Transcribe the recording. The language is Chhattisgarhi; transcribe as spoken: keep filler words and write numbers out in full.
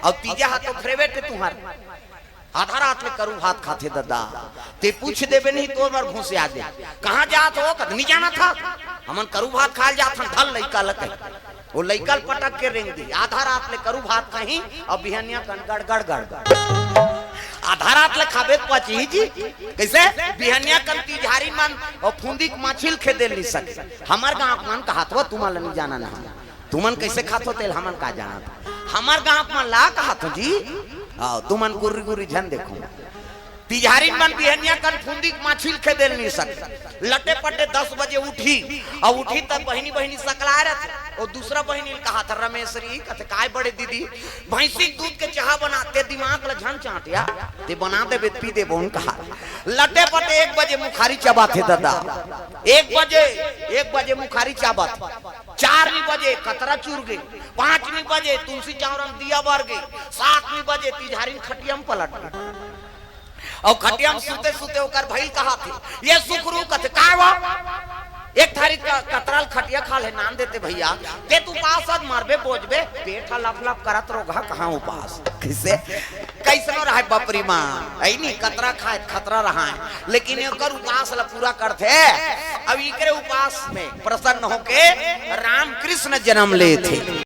अउ तीजा हा तो फेवरेट हे तुंहर। आधा रात ले करू भात खाथे ददा। ते पूछ देबे नहीं तो मर घुस आ दे। कहाँ जात हो? कद नहीं जाना था। हमन करू भात खाल जात हन, धल लइका ल कही। वो लइका ल पटक के रेंग दी। आधा रात ले करू भात खाही अउ बिहनिया कन गड़ गड़ गड़ गड़। आधा रात ले खाबे त पचही जी। कइसे? बिहनिया कन तिजहारी मन अउ फुंदी के माछी ल खेदे ल नहीं सके। हमर गाँव के मन कहात हो, तुमन ल नहीं जाना ना। तुमन कइसे खात हो तेल हमन का जानत। हमर गाँव के मन ला कहात हो जी। आओ, तुमन गुर्री गुर्री झन देखो। तिजहारी मन बिहनिया कन फुंदी के माछी ल खेदे ल नहीं सके। लटे पटे दस बजे उठी, अउ उठी तब बहिनी बहिनी सकलाए रहथे। ओ दूसरा बहिनी ल कहात, रमेसरी कथे, "काय बड़े दीदी, भैंसी के दूध के चाहा बना, ते दिमाग ल झन चाटिया, ते बना देबे त पी देबो," उन कहा। लटे पटे एक बजे मुखारी चबाथे ददा। एक बजे, एक बजे मुखारी चाबत। चार नी बजे कतरा चुर गे। पाँच नी बजे तुलसी चौरा म दिया बर गे। सात नी बजे तिजहारी खटिया म पलट गे। अउ खटिया म सुते सुते ओकर भइल कहाथे, "ये सुखरू," कथे, "काय वो?" "एक थारी क-, कतरा ल खटिया खा ले नान देते भइया, ते त उपास अस मरबे बोजबे, पेट ह लप लप करत रोगहा कहाँ उपास।" कइसे? कइसनो रहय बपरी माँ, अइ नी कतरा खाए त खतरा रहय, लेकिन एकर उपास ल पूरा करथे। अब इकरे उपास में प्रसन्न होके राम कृष्ण जनम लेथे।